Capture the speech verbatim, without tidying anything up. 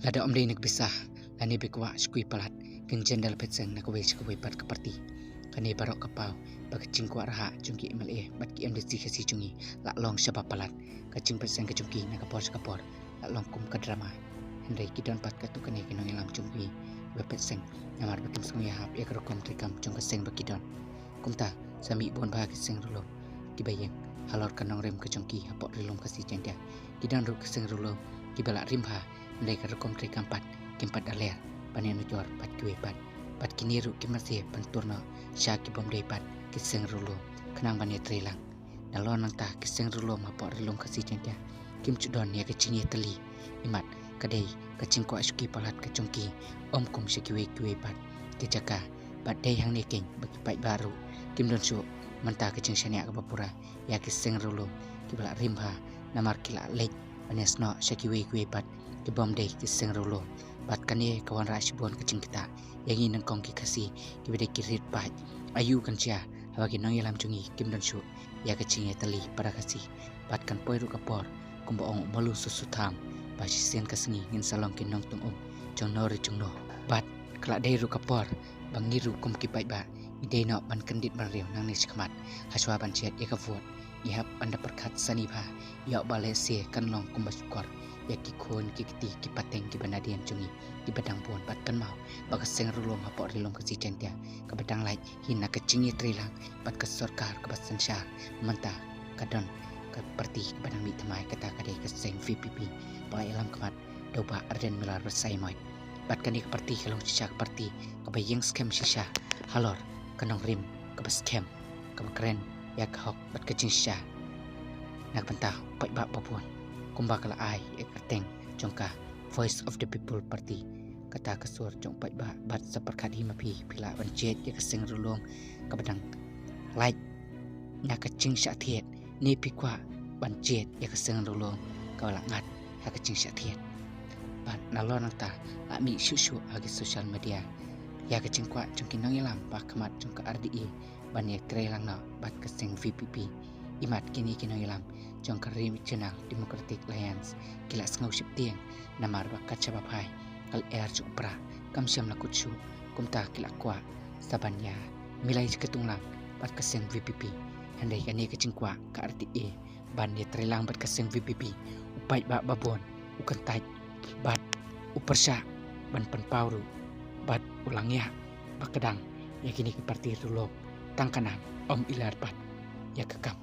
Lada ym dei na ka pisa lane ba kwah sha kiwei palat, kin jan da la phet seng na kawei sha kawei pat ka parti. Kane baroh ka paw ba ka jingkwah rhah jong ki M L A bad ki M D C Khasi jong ngi la long shaba palat. Ka jingphet seng ka jong ki na ka por sha ka por la long kum ka drama. Hynrei ki don pat katto katne ki nongïalam jong ngi ba phet seng namar ba kim sngewïahap ïa ka rukom treikam jong ka seng ba ki don. Kumta sa mih bun bha ki seng ru lum kiba ïeng halor ka nongrim ka jong ki hapoh Ri Lum Khasi Jaiñtia. Ki don ruh ki seng ru lum kiba la rim bha, hynrei ka rukom treikam pat kim pat da ler ban ïanujor bad kiwei pat. Bad kine ruh ki marse ban tur noh sha ki bym dei pat ki seng ru lum khnang ban ïatreilang. Nalor nangta ki seng ru lum hapoh Ri Lum Khasi Jaiñtia kim ju don ïa ka jingïatylli. Imat ka dei ka jingkwah sha ki palat ka jong ki, ym kum sha kiwei kiwei pat ki jaka. Bad dei hangne keiñ ba ki paidbah ruh kim don shuh mynta ka jingshaniah kaba pura ïa ki seng ru lum kiba la rim bha namar ki la leit ban ïasnoh sha kiwei kiwei pat ki bym dei ki seng ru lum. Bad kane ka wanrah shibun ka jingktah ïa ngi nyngkong ki Khasi kiba dei ki rit paid. Aïu kan jia haba ki nongïalam jong ngi kim don shuh ïa ka jingïatylli para Khasi? Bad kan poi ruh ka por kumba ong u Malu Susutham ba shisien ka sngi ngin sa long ki nongtung um jong no re jong no. Bad ka la dei ruh ka por ba ngi ruh kum ki paidbah ngi dei noh ban kyndit ban riew nangne shakhmat. Hashwa ban jied ïa ka vote ngi hap ban da pyrkhat sani bha ïa u ba lehse kan long kumba shukor ïa ki khun ki kti ki pateng kiba nadien jong ngi kiba dang bun. Bad kynmaw ba ka seng ru lum hapoh Ri Lum Khasi Jaiñtia kaba dang lait hi na ka jingïatreilang bad ka sorkar kaba synshar mynta ka don ka parti kaba dang mih thymmai, kata ka dei ka seng V P P ba la ïalam khmat da u Bah Ardent Miller Basaiawmoit. Bad kane ka parti ka long shisha ka parti kaba ïeng skhem shisha halor ka nongrim kaba skhem kaba kren ïa ka hok bad ka jingshisha na ka bynta u paidbah babun, kumba ka la ai ïa ka kyrteng jong ka Voice of the People Party. Kata ka sur jong u paidbah. Bad sa pyrkhat hi ma phi, phi lah ban jied ïa ka seng ru lum kaba dang lait na ka jingshah thied ne phi kwah ban jied ïa ka seng ru lum kaba la ngat ha ka jingshah thied? Bad nalor nangta la mih shuh shuh ha ki social media ïa ka jingkwah jong ki nongïalam ba khmat jong ka R D A ban ïatreilang noh bad ka seng V P P. Imat kine ki nongïalam jong ka Regional Democratic Alliance ki la sngew sheptieng namar ba kat shaba phai ka lyer jong u Prah kam shym la kut shuh. Kumta ki la kwah sa ban ïa milai jingkatunglang bad ka seng V P P. Hynrei kane ka jingkwah ka R D A ban ïatreilang bad ka seng V P P, u paidbah babun u kyntait bad u pyrshah ban pynpaw ruh bad u la ngiah ba kdang ïa kine ki parti ru lum tang ka nam, ym i lar pat ïa ka kam.